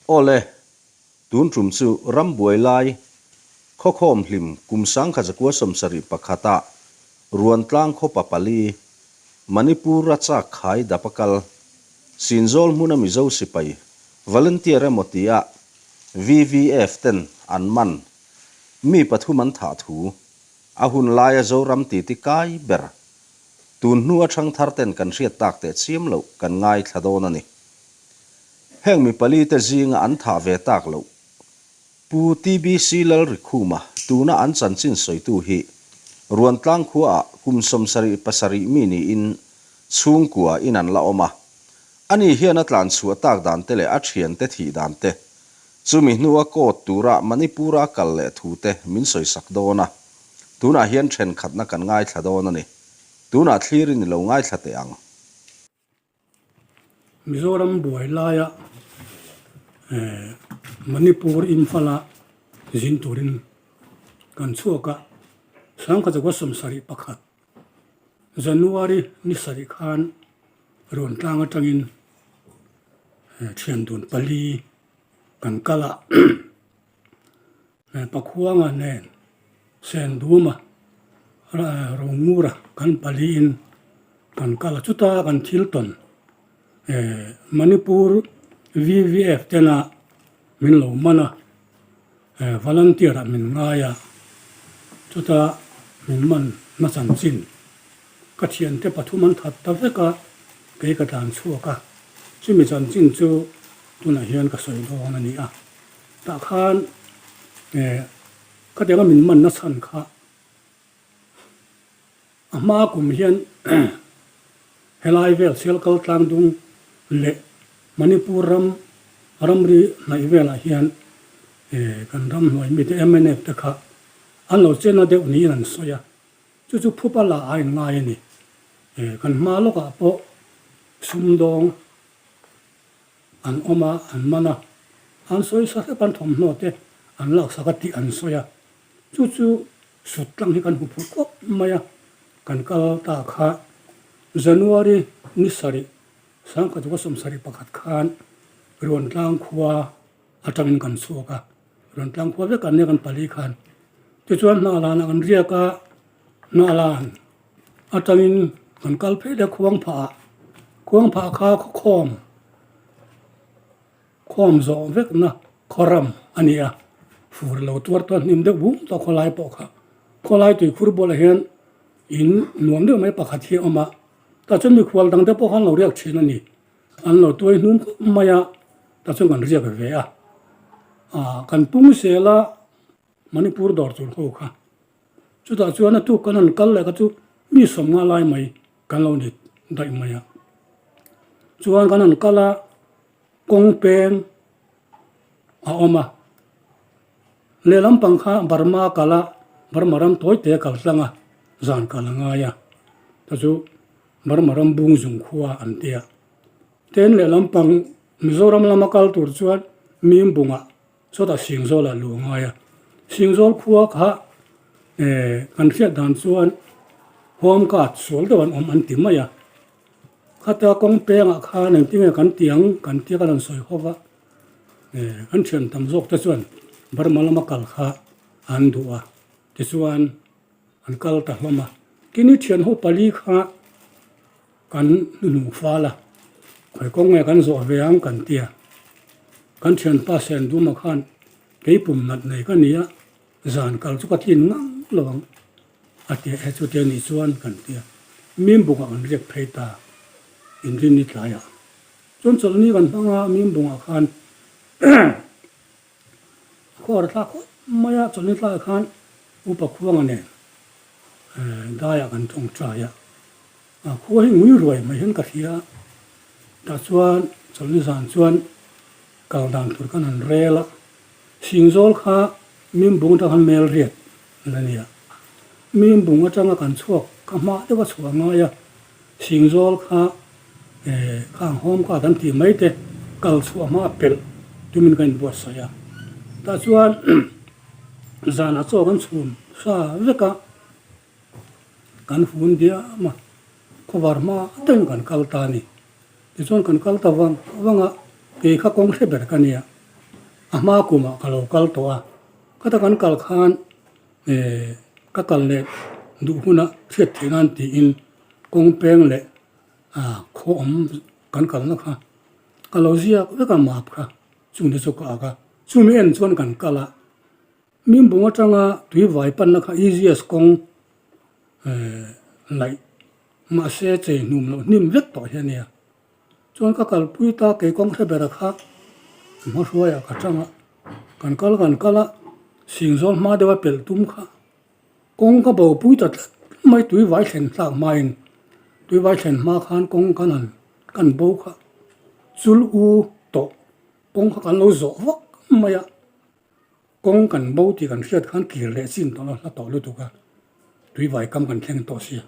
Awle, tun tum chu rambuai lai khawkhawm hlim kum 1971 ah Ruantlang khaw papali Manipur a chak khai dap a kal Sinzawl hmuna Mizo sipai volunteer emaw tia VVF ten an man mi pathum an thah thu a hun laia Zoram titi kai ber tun hnu a thangthar ten kan hriat tak teh chiam loh kan ngaithla dawn a ni. Heng mi pali te zinga an thah ve tak loh Pu TBC Lalrikhuma tuna an chanchin sawitu hi Ruantlang khuaah kum 77 mi niin chhungkua in an la awm a. Ani hian a tlan chhuah tak dan te leh a thiante thih dan te, chumi hnua court tura Manipur-a kal leh thu te min sawisak dawn a. Tunah hian thenkhatna kan ngaithla dawn a ni. Tunah thlirin i lo ngaithla teh ang. Mizoram buai laia Manipur Imphal-a zin turin kan chhuak a, 1971 January ni sarih khan Ruantlang atangin thian dun pali kan kal a. Pakhuanga nen Senduma Rongura kan paliin kan kal a, chuta kan thil tawn Manipur VVF tena min lo man a, volunteer ah min ngai a, chuta min man na chanchin ka thiante pathum an that ta vek a, kei ka tlan chhuak a, chumi chanchin chu tunah hian ka sawi dawn a ni a. Tah khan khatianga min man na chhan kha a hma kum hian helai vel Sialkal tlangdung leh Manipur ram ramri hnaih velah hian kan ram hnuai mite mnf te kha an lo chena deuh niin an sawi a, chu chu phupa la a inngai a ni. Kan hma lawkah pawh sumdawng An awm a, an man a, an sawi sa hrep an thawmhnaw te an laksak a tih an sawi a, chu chu sut tlang hi kan hmu phur khawp mai a, kan kal ta kha January ni sarih 1971 khan Ruantlang khua atangin kan chhuak a, Ruantlang khua vek an nia kan pali khan tichuan Hnahlan ah kan riak a, Hnahlan atangin kan kal phei leh khuang phah ah khuang phah kha khawkhawm khawm zawh vek na khawram a ni a fur lo tuar tuar hnim deuh bum tawh khawlai pawh kha khawlai tuikhur bulah hian in nuam deuh mai pakhat hi a awm a tah chuan mikhual dang te pawh khan lo riak thin a ni an lo tuai hnum khawp mai a tah chuan kan riak ve a ah kan pung zel a Manipur dawr tur ho kha. Chutah chuan a tuk kan han kal leh kha chu mi sawmnga lai mai kan lo ni daih mai a. Chuan kan han kal a, kawng peng a awm a. Lehlam pang kha Burma kal a, Burma ram tawi te kal tlang a, zan kal a ngai a. Chu chu Burma ram bung zung khua an ti a. Tin lehlam pang Mizoram lama kal tur chuan Mimbungah Chawtah Singzawlah luh a ngai a, Singzawl khua kha kan hriat dan chuan home guard sual deuh an awm an ti mai a, khata kawng pengah khan engtinge kan ti ang kan tia kan rawn sawi ho va, kan thian tam zawk te chuan Burma lama kal kha an duh a, tichuan an kal ta hlawm a, kini thian ho pali kha Kan hnuhnung fal a, khawi kawng nge kan zawh ve ang kan ti a. Kan thianpa Senduma khan kei pum nat nei ka ni a, zan kal chu ka tlin ngang lo ang a ti a, he chutia nih chuan kan ti a. Mimbungah kan riak phei ta inrinni tlaiah. Chuan chawlhni kan hmang a, Mimbungah khan khuar a thlak khawp mai a, chawlhni tlaiah khan Upa Khuanga nen daiah kan tawngtai a. A khua hi ngui ruai mai hian ka hria a, tah chuan chawlhni zan chuan kal dan tur khan an rel a, Singzawl kha Mimbung atang khan mel riat la nia, Mimbung atanga kan chhuak ka hma deuh a chhuah ngai a, Singzawl kha eh khang home card an tih mai te kal chhuah hma pelh tumin ka inbuatsaih a, tah chuan zanah chaw kan chhum sa vek a. Kan hun diam a, khawvar hma deuhin kan kal ta a ni. Tichuan kan kal ta vang vang a, kei kha kawng hre ber ka nia. A hma kumah ka lo kal tawh a, khata kan kal khan eh ka kal leh duh huna hriat theih nan tiin kawng peng leh ah khaw awm kan kalna kha ka lo ziak vek a map kha chung te chu ka ak a, chumi en chuan kan kal a, Mimbung atanga tui vai panna kha easiest kawng eh laih mahse chei hnum loh hnim vek tawh hi a nia. Chuan ka kalpui ta kei kawng hre bera kha hmahruaiah ka tang a, kan kal kan kal a, Singzawl hma deuha pelh tum kha kawng ka bopui ta tlat mai tui vai thlen tlak hmain tui vai thlen hma khan kawng kan han kan bo kha chul u tawh kawng kha kan lo zawh vak mai a. Kawng kan bo tih kan hriat khan kir leh chin tawh lo hla tawh lutuk a, tuivai kam kan thleng tawh sia.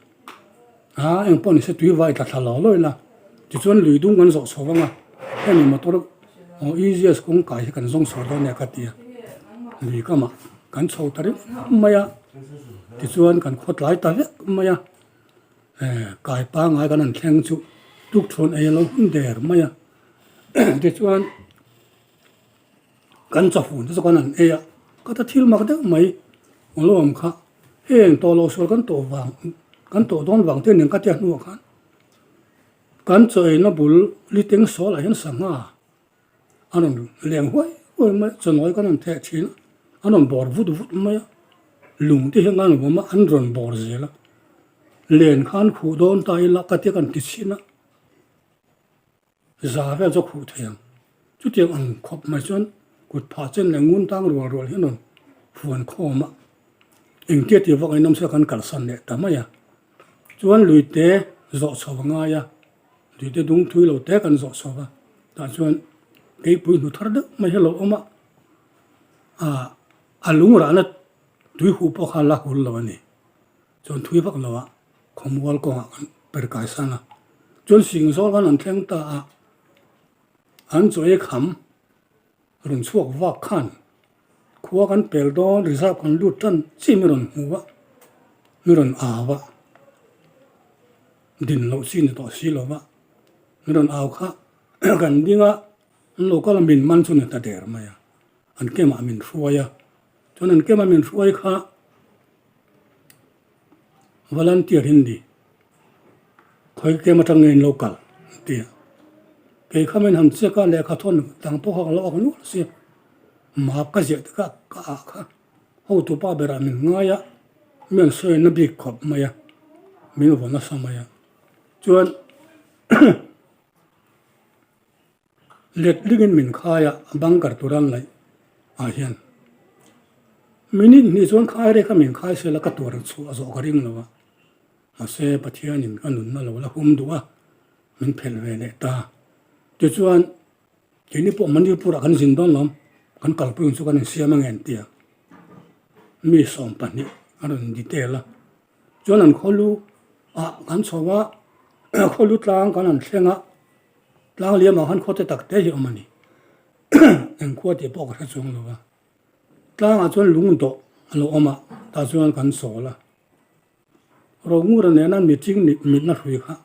A eng pawh nise tuivai tla thla lo lawi la, tichuan lui dung kan zawh chho vang a, hemi motor aw easiest kawng kai hi kan zawng chho dawn nia ka ti a, lui kamah kan chho ta ringawt mai a, tichuan kan khaw tlai ta vek mai a, eh kai pangai kan han thleng chu tukthuan ei a lo hun der mai a, tichuan. Kan chawhun te chu kan han ei a, ka ta thil mak deuh mai aw lo awm kha, heng tawh lo sual kan tawh vang kan tawh dawn vang te nen ka tia hnuah khan kan chaw eina bul liteng sawl ah hian sangha a rawn leng huai huai mai a, chawnawi kan rawn theh thin a, an rawn bawr vut vut mai a, lung te hian an vawm a an rawn bawr zel a, len khan khuh dawn ta ila ka tia kan ti chhin a. Za vel chu a khuh thei ang. Chutiang ang khawp mai chuan kut phah chen leh ngun tang rual rual hian rawn fuan khawm a, engtia tih vak inawm sela kan kalsan leh ta mai a. Chuan luite zawh chho a ngai a, luite dung thui lo te kan zawh chho va, tah chuan keipui hnu thar deuh mai hi a lo awm a, ah a lung rahna tui huh pawh kha la hul lo a ni. Chuan thui vak lo ah khawmual kawngah kan per kai san a, chuan Singzawl khan an thleng ta a, an chaw ei kham rawn chhuak vak khan khua kan pel dawn reserve kan lut tan chi mi rawn hmu a, mi rawn au a, din loh chi ni tawh si lo va, mi rawn au kha kan ding a, an lo kal a min man chu ni ta der mai a, an kemah min hruai a, chuan an kemah min hruai kha. Volunteer in ni khawi kem atang nge in lo kal an ti a, kei kha min han check a lehkha thawn dang pawh kha ka lo ak nual si map ka ziah te kha ka ah kha hotu pa berah min ngai a mi an sawi na bik khawp mai a min vaw nasa mai a chuan. Letlingin min khai a, a bunker tur an laih ah hian minute hnih chuan khai rek a min khai sela ka tuar chhuah zawh ka ring lo a, mahse Pathianin ka nunna lo la hum duh a, min phelh ve leh ta. Tichuan keini pawh Manipur ah kan zin dawn lawm, kan kalpui ang chu kan insiam ange an ti a, mi 12 a rawn detail a, chuan an khawlu ah kan chho a, khawlu tlang kan han thleng a. Tlang liamah khan khawte tak te hi awm a ni. Eng khua tih pawh ka hre chuang lo va. Tlangah chuan lung dawh a lo awm a, tah chuan kan sawl a. Rongur nena meeting mitna hrui kha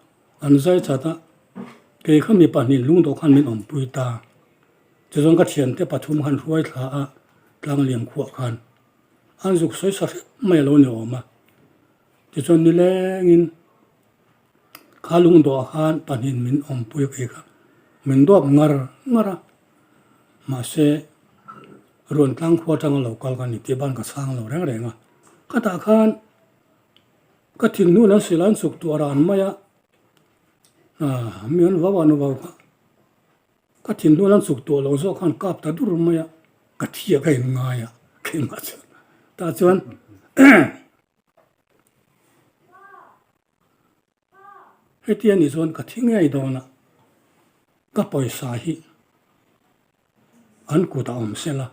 an zai chat a, kei kha mi pahnih lung dawh khan min awmpui ta. Tichuan ka thiante pathum khan hruai thla a tlang liam khuah khan an zuk sawi sa hrep mai a lo ni awm a. Tichuan nilengin. Kha lungdawh khan pahnih min awmpui a kei kha min dawp ngar ngar a, mahse Ruantlang khua atanga lo kal ka ni tih ban ka chhang lo reng reng a, khatah khan ka thinhnun an silai an chuk tuah ran mai a, mi an vau an vau kha ka thinhnun an chuk tuah lo zawk khan kap ta dur mai a, ka thi a ka inngai a keimah chuan tah chuan. Hetia ni chuan ka thi ngei dawn a, ka pawisa hi an kut a awm sela,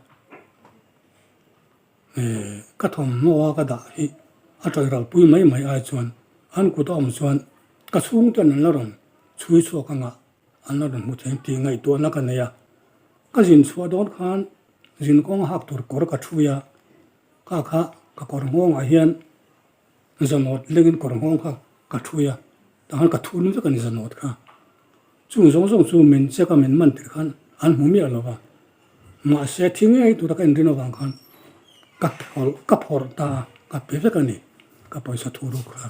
eh ka thawmhnaw a ka dah hi a tawih-ralpui mai mai ai chuan an kut a awm chuan ka chhungten an la rawn chhui chhuak anga an la rawn hmu thei tih ngaihtuahna ka nei a. Ka zin chhuah dawn khan zin kawng hak tur kawr ka thui a, kha kha ka kawr nghawngah hian Zanawt lengin kawr nghawng kha ka thui a, tah khan ka thun vek a ni zanawt kha. Chung zawng zawng chu min check a min man tir khan an hmu miah lo va. Mahse thi ngei tura ka inrin avang khan ka phawrh ka phawrh ta a, ka pe vek a ni ka pawisa thu ruk kha.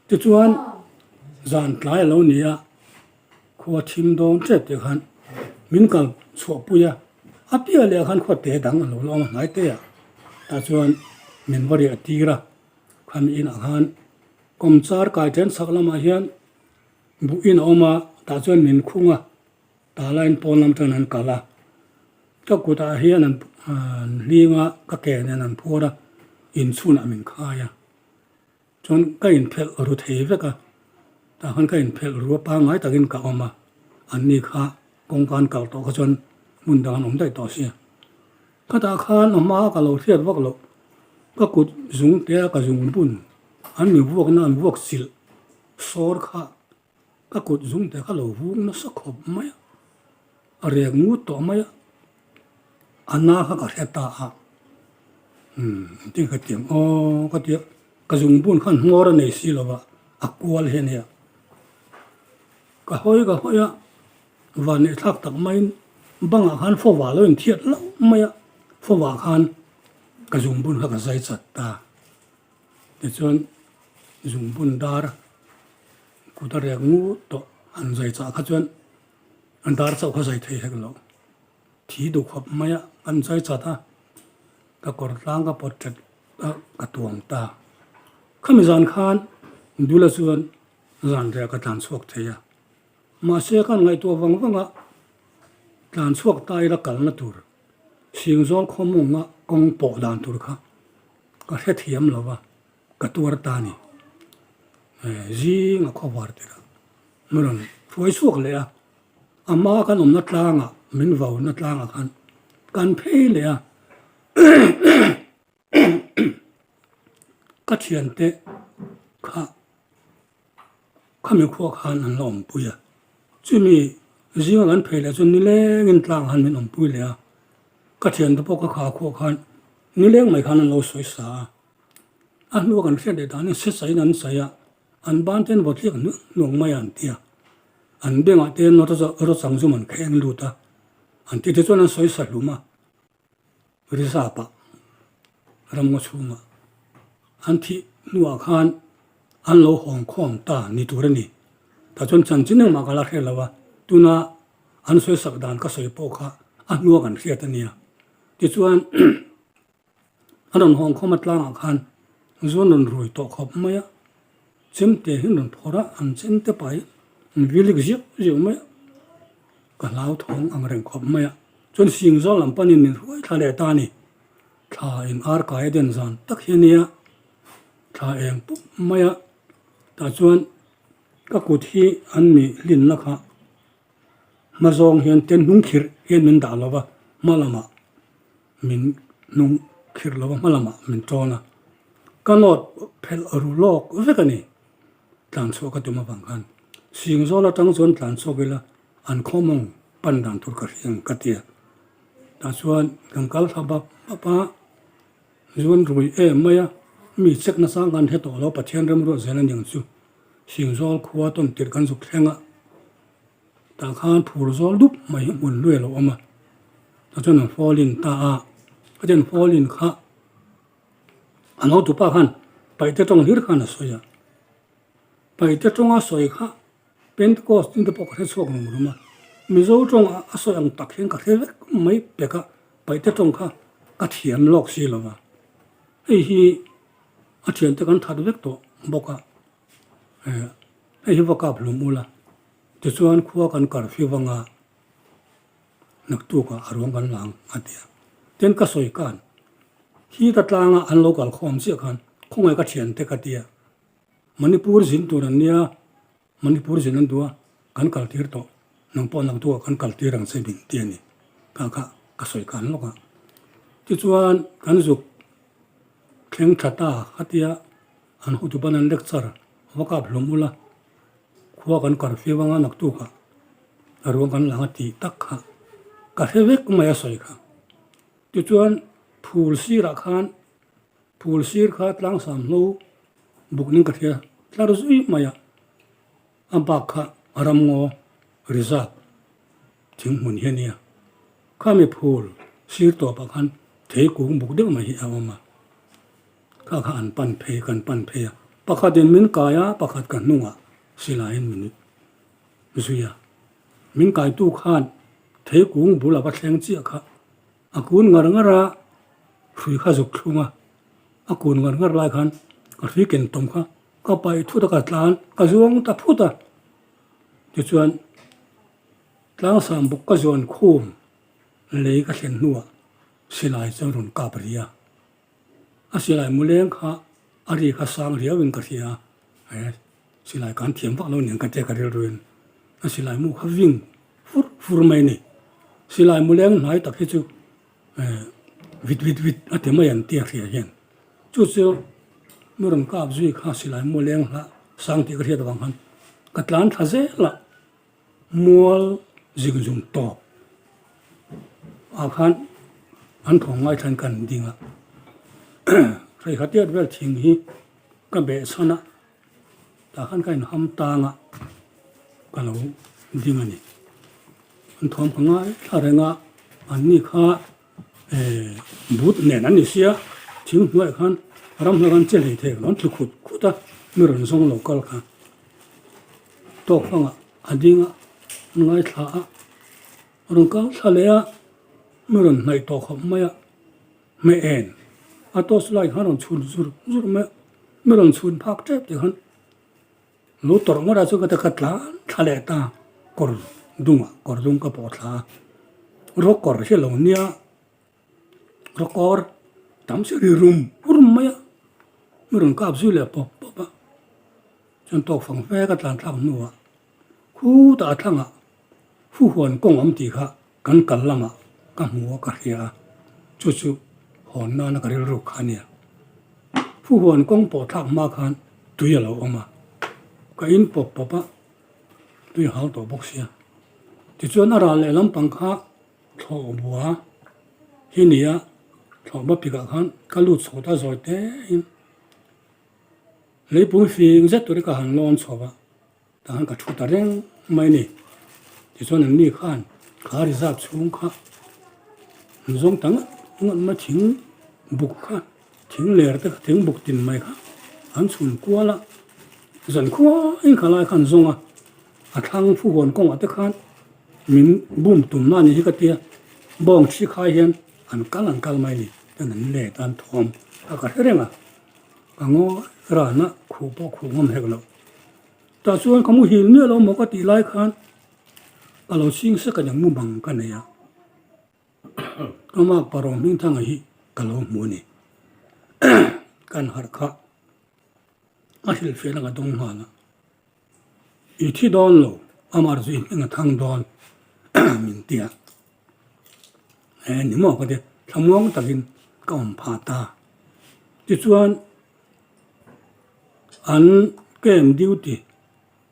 Tichuan zan tlai a lo ni a, khua thim dawn tep tih khan min kal chhuahpui a, a piah leh ah khan khua te dang a lo la awm a hnai te ah tah chuan min va riah tir a, khami inah khan kawmchar kai then chhak lamah hian buh in a awm a, tah chuan min khung a. Tah laiin pawn lam chuan an kal a, ka kutah hian an hling a, ka ke nen an phuar a, inchhunah min khai a. Chuan ka inphelh ru thei vek a, tah khan ka inphelh ru a pangngai takin ka awm a, anni kha kawngka an kal tawh kha chuan hmun dang an awm daih tawh sia. Khatah khan a hma ka lo hriat vak loh, ka kut zung te a ka zung bun an mi vuakna an vuak chilh sawr kha Ka kut zung te kha lo vung nasa khawp mai a, a rek ngut tawh mai a, a na kha ka hre ta a, umm engtin ka ti ang aw ka ti a, ka zung bun khan hmawr a nei si lo va, a kual hi a nia. Ka hawi ka hawi a, van neih thlak tak maiin bangah khan fawva lo inthiat hlauh mai a, fawva khan ka zung bun kha ka zai chat ta. Tichuan zungbun dar kut a rek ngut tawh an zai chah kha chuan an dar chauh kha zai thei hek lo. Thi duh khawp mai a, kan zai chat a, ka kawr tlang ka pawt that a, ka tuam ta. Khami zan khan Dula chuan zan reh ka tlan chhuak thei a, mahse kan ngaihtuah vang vang a, tlan chhuak ta ila kalna tur Singzawl khawmunga kawng pawh dan tur kha ka hrethiam lo va, ka tuar ta a ni. Zing a khawvar tirh a, min rawn hruai chhuak leh a, a hma kan awmna tlangah, min vauna tlangah khan kan phei leh a, ka thiante kha Khami khua khan an la awmpui a, chumi zinga kan phei leh chuan nilengin tlang han min awmpui leh a, ka thiante pawh ka kha khuah khan nileng mai khan an lo sawi sa a, a hnua kan hriat leh danin se saiin an sawi a, an ban te an vaw tliak hnuang hnuang mai a an ti a, an bengah te rawchang zum an kheng lut a, an ti te chuan an sawi sa hlum a. Rizapa ramngaw chhunga an thih hnuah khan an lo hawng khawm ta ni tur a ni. Tah chuan chanchin engmah ka la hre lo a, tuna an sawi sak dan ka sawi pawh kha a hnua kan hriat a nia. Tichuan an rawn hawng khawm a tlangah khan zuan rawn rui tawh khawp mai a, Chemte hi an rawn phawrh a, an chemte pah hi an vilik ziauh ziauh mai a, ka hlauthawng ang reng khawp mai a. Chuan Singzawl lam panin min hruai thla leh ta a ni. Thla in ar kai a den zan tak hi a nia, thla eng pup mai a, tah chuan ka kut hi an mi hlinna kha hma zawng hian ten hnung khirh hian min dah lo va, hma lamah min hnung khirh lo va hma lamah min tawn a, ka nawt phelh ru lawk vek a ni. Tlan chhuah ka tum avang khan Singzawl atang chuan tlan chhuak ila an khawmawng pan dan tur ka hria ang ka ti a. Tah chuan kan kal thla bap bap a, zuan rui em mai a, mi chek nasa kan hre tawh lo Pathian remruat zel a niang chu Singzawl khua tawn tirh kan zuk thleng a. Tah khan phur zawl dup mai hi hmun hlui a lo awm a, tah chuan an fall in ta a, khatin fall in kha an hotupa khan paihte tawng hlir khan a sawi a, paihte tawnga sawi kha Pentecost tin te pawh ka hre chhuak rum rum a, Mizo tawng a sawi ang tak hian ka hre vek mai pek a, paihte tawng kha ka thiam lawk si lo va, hei hi a thiante kan that vek tawh bawk a, hei hi va kap hlum ula. Tichuan khua kan kar fiu vanga naktukah a ruang kan la ang a ti a. Tin ka sawi khan khi ka tlanga an lo kal khawm chiah khan khawngaih ka thiante ka ti a, Manipur zin tur an nia, Manipur zin an duh a, kan kal tir tawh, nang pawh naktukah kan kal tir ang che min ti a ni. Kha kha ka sawi khan lawk a. Tichuan kan zuk thleng tha ta kha tia an hotupan an lecture va kap hlawm ula, Khua kan kar fiau anga naktukah a ruang kan lang a tih tak kha ka hre vek mai a sawi kha. Tichuan phul sirah khan phul sir kha tlangsam hlo buk ning ka hria tlar zui mai a, a bak kha a ramngaw reserve thing hmun hi a nia. Khami phul. Sir tawpah khan theikung buk deuh mai hi a awm a. Kha kha an pan phei, kan pan phei a. Pakhatin min kai a, pakhat ka hnungah silaiin min zui a. Min kaitu khan theikung bul a va thleng chiah kha a kun ngar ngar a, hrui kha zuk thlung a. A kun ngar ngar lai khan ka hrui ken tawm kha ka paih thut a, ka tlan, ka zuang ta phut a. Tichuan tlangsam buk ka zawn khum lei ka thlen hnuah silai chuan rawn kap ri a. A silai muleng kha a ri kha sang riauin ka hria a, he silai kan thiam vak lo nen ka tia ka rilruin a silai mu kha ving fur fur mai a ni. Silai muleng hnai tak hi chu vit vit vit a ti mai an tia hria hian chu chu mi rawn kap zui kha silai muleng hlah sang tih ka hriat avang khan ka tlan thla zel a. Mual zingzung tawp ah khan an thawm ngai thlan kan ding a, Hreihatiat vel thing hi ka beh chhan a, tah khan ka inham tang a, ka lo ding a ni. An thawm ka ngai thla reng a, an ni kha eh but nen an ni sia, thing hnuaiah khan ram hnuaiah khan che hlei thei an tlu khut khut a, mi rawn zawng lo kal kha. Tawk fangah a ding a, an ngaithla a, a rawn kal thla leh a, mi rawn hnaih tawh khawp mai a, hmeh en a torch light khan a rawn chhun zur zur mai a, mi rawn chhun phak tep tih khan lo tawrh ngawt a chu ka ti ka tlan thla leh ta kawr dungah kawr dung ka pawh thla a, rawk kawr hi a lo nia. Rawkawr tam si ri rum rum mai a, mi rawn kap zui leh pawp pawp a, chuan tawk fang fe ka tlan thlak hnuah khutah a thlangah Fuhuan kawng awm tih kha kan kal lamah ka hmu a ka hria a, chu chu hawn nana ka rilruk kha a nia. Fuhuan kawng pawh thlak hma khan tui a lo awm a, ka in pawp pawp a, tui a hau tawh bawk sia. Tichuan a ral leh lampang kha Thlawh bua hi ni a, thlawh ba pikah khan ka lut chho ta zawi te in leipui fing zet tur hi ka han lawn chho a, tah khan ka thu ta reng mai a ni. Tichuan an ni khan kha reserve chhung kha an zawng ta ngat ngat mai thing buk kha thing ler te kha thing buk tin mai kha an chhun kual a, zan khuain kha lai kha an zawng a. A thlang fuhawn kawngah te khan min bum tumna a nih hi ka tia, bawng thi khai hian an kal an kal mai a ni ten an let a an thawm a ka hre reng a, ka ngawi ran a khuh pawh khuh ngam hek loh. Tah chuan ka muhil miah lo maw ka tih lai khan ka lo chhing sek a ni ang mu bang ka nei a, ka mak parawng hmingthanga hi ka lo hmu a ni kan harh kha a hrilhfiahna ka dawng nghal a. I thi dawn lo, amah chu i hming a thang dawn min ti a. He ni maw ka ti, thlamuang takin ka awm phah ta. Tichuan, an camp duty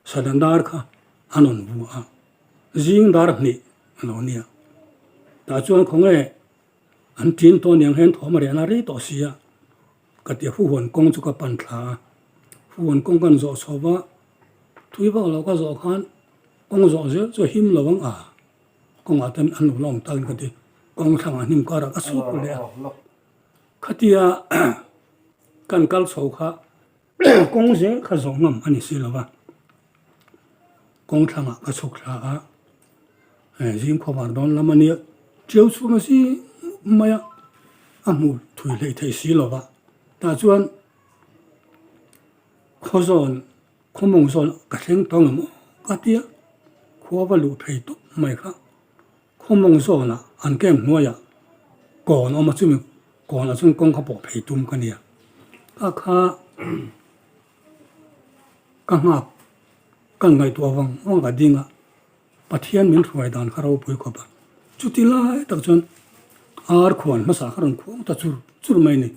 Sadandar kha an rawn vu a, zing dar hnih a lo nia. Tah chuan khawnge an ṭin tawh aniang hian thawm a rehna rei tawh si a. Ka ti huhuan kawng chu ka pan thla a, huhuan kawng kan zawh chho va, thui vak lo ka zawh khan kawng zawh zel chu a him lo ang a, kawngah ten an lo la awm takin ka ti, kawng thlangah hnim karah ka chhuk leh a, khatia kan kal chho kha kawng zel kha zawh ngam a ni si lo va, kawng thlangah ka chhuk thla a, zing khawvar dawn lam a nia, ṭiau chhung a zing mai a, a hmu thui hleih theih si lo va, tah chuan khaw zawn khaw mawng zawn ka thleng tawng em aw ka tia, khua va luh phei tawp mai kha, khaw mawng zawnah an camp hnuaiah kawn awm a chumi kawnah chuan kawng kha pawh phei tum ka nia, kha kha ka nghak ka ngaihtuah vang vang ka ding a. Pathian min hruai dan kha ropui khawp a, chuti lai tak chuan ar khuan hmasa kha rawn khuang ta chur chur mai a ni.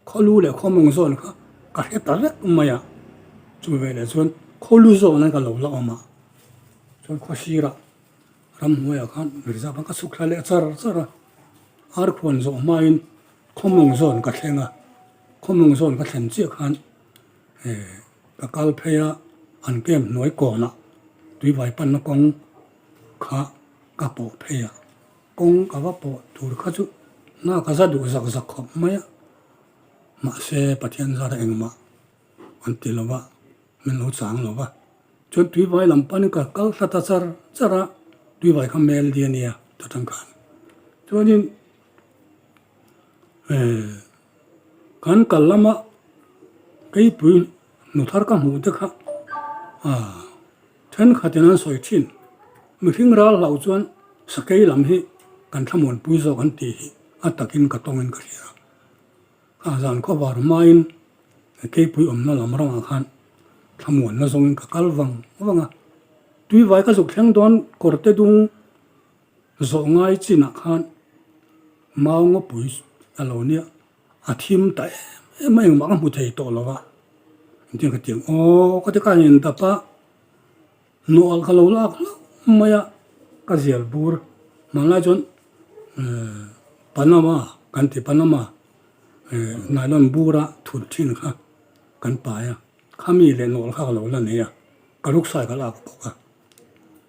Khawlu leh khawmawng zawn kha ka hre ta vek mai a, chumi veleh chuan khawlu zawn an ka lo la awm a, chuan khawsirah ramhnuaiah khan reserve ah ka chhuk thla leh char char a, ar khuan zawh hmain khawmawng zawn ka thleng a, khawmawng zawn ka thlen chiah khan eh Ka kal phei a, an camp hnuai kawnah tuivai panna kawng kha ka pawh phei a, kawng ka va pawh tur kha chu. Na ka za duh zak zak khawp mai a, mahse Pathian zara engmah an ti lo va, min lo chang lo va. Chuan tuivai lam panin ka kal thla ta char char a, tuivai kha mel di a nia ta tang khan. Chuanin eh kan kal lama keipui nu thar ka hmuh te kha ah thenkhatin an sawi thin. Mihring ral hlauh chuan sakei lam hi kan thlamuanpui zawk an tih hi a takin ka tawngin ka hria. Kha zan khawvar hmain keipui awmna lam ramah khan thlamuanna zawngin ka kal vang vang a. Tuivai ka zuk thleng dawn kawr te dung zawh ngai chinah khan mau ngawpui a lo nia a thim ta em em a engmah ka hmu thei tawh lo va. Engtin ka ti ang aw ka ti khan indap a. Nual ka lo lak hlauh mai a, ka zial bur. Hmanlai chuan Panama kan ti, Panama nylon bura thut thin kha kan pai a, khami leh nual kha ka lo la nei a, ka ruksai ka lak bawk a.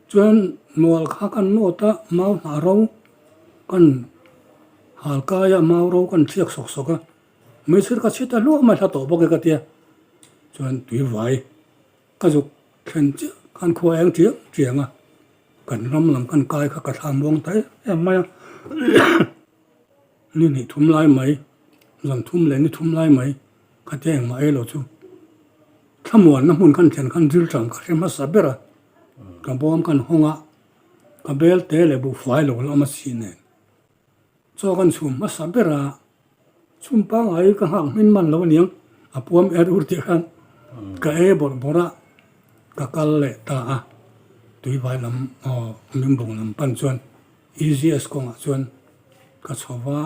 Chuan nual kha kan nawt a, mau hnah ro kan hal kai a, mau ro kan thliak sawk sawk a, meisir ka chhit a hluah mai hla tawh bawk e ka tia, chuan tui vai. Ka zuk thlen chiah khan khua eng chiang chiang a, kan ram lam kan kai kha ka thla muang ta em em mai a, ni hnih thum lai mai, zan thum leh ni thum lai mai khatia engmah ei lo chu thlamuanna hmun khan thlen khan zir tang ka hre hmasa ber a, ka bawm khan hawng a, ka bel te leh buhfai lo la awm a si nen. Chaw kan chhum hmasa ber a, chhum pangngai ka nghak hmin man lo aniang, a puam er ur tih khan ka ei bawrh bawrh a, ka kal leh ta a, tuivai lam aw Mimbung lam pan chuan EGS kawngah chuan ka chho va,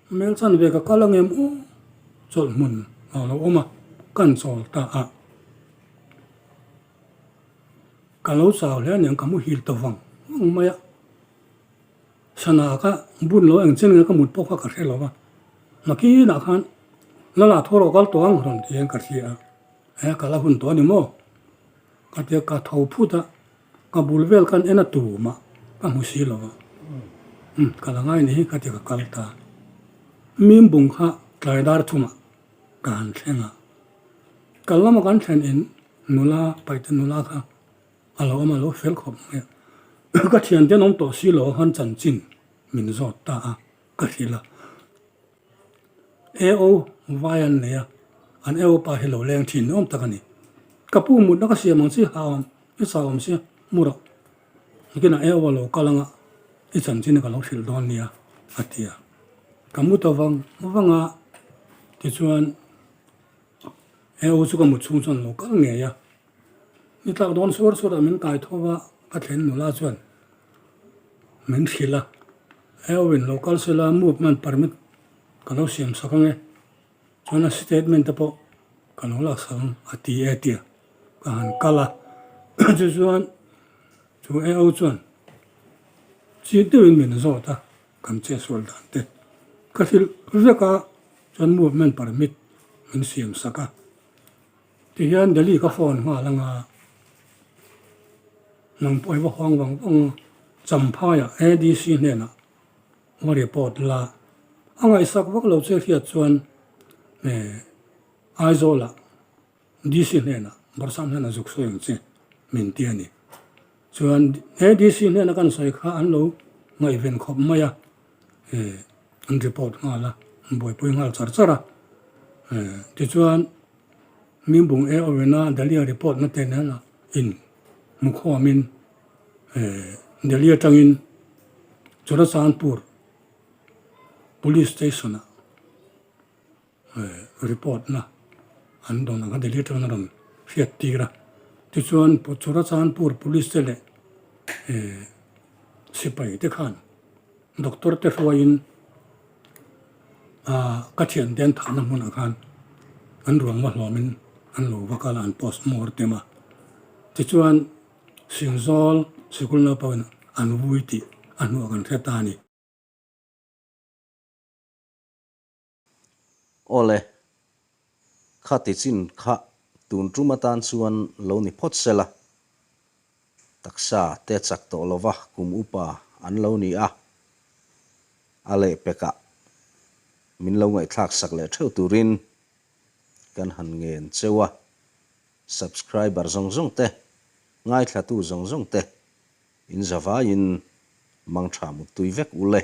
hmel chan ve ka kal angem aw chawlh hmun a lo awm a, kan chawl ta a, ka lo chau hle aniang ka muhil ta vang vang mai a. Sana ka bun lo eng chen nge ka mut pawh kha ka hre lo va, nakinah khan Lala thaw rawh kal tawh ang rawn ti hian ka hria a, he ka la hun tawh a ni maw? Ka tia ka tho phut a, ka bul vel khan en a tum a, ka hmu si lo va, umm ka la ngai ni hi ka ti ka kal ta. Mimbung kha tlai dar thumah ka han thleng a, kal lama kan thlen in nula paihte nula kha A lo awm a lo fel khawp mai a. Ka thiante an awm tawh si lo khan chanchin min zawt ta a, ka hrilh a. AO vai an nei a, an AO pa hi lo leng thin ni awm tak a ni. Ka pu mutna ka siam ang chi ha awm, i chau awm sia, mu rawh. Nakinah AO a lo kal anga i chanchin ka lo hrilh dawn nia a ti a. Ka mu ta vang vang a, tichuan AO chu ka mut chhung chuan a lo kal ngei a. Ni tlak dawn suar suar ah min kai tho va, ka thlen nula chuan min hrilh a, Eowyn lo kal sela movement permit ka lo siam sak ang e, chuan a statement te pawh ka lo lak sak ang a ti e tia ka han kal a, chu chuan chu Eo chuan chik deuhin min zawt a, kan chetsual dan te ka hrilh vek a, chuan movement permit min siam sak a. Tihian Delhi ka phone nghal anga nang pawh hi va huang vang vang a, Champhaiah ADC hnenah va report la, a ngaihsak vak lo che hriat chuan eh Aizawlah DC hnenah Barsam hnenah zuk sawi ang che min ti a ni. Chuan ADC hnena kan sawi kha an lo ngaihven khawp mai a, eh an report nghal a, an buaipui nghal char char a, eh tichuan Mimbung e awina Delhi a report na te nen a in hmu khawmin eh Delhi atangin Churachandpur Police Station ah eh report na an dawn ang kha Delhi atangin a rawn hriat tir a. Tichuan Churachandpur Police te leh eh sipai te khan Doctor te hruaiin ka thiante an thahna hmunah khan an ruang va hlawmin an lo va kal a, an post mortem a. Tichuan Singzawl sikul naupangin an vui tih a hnuah kan hre ta a ni. Awle, kha ti chin kha tun tum atan chuan lo ni phawt se la. Taksa te chak tawh lova kum upa an lo ni a, a lehpekah. Min lo ngaihthlak sak leh theuh turin kan han ngen cheu a, subscriber zawng zawng te, ngaithlatu zawng zawng te in zavaiin mangtha muttui vek u le.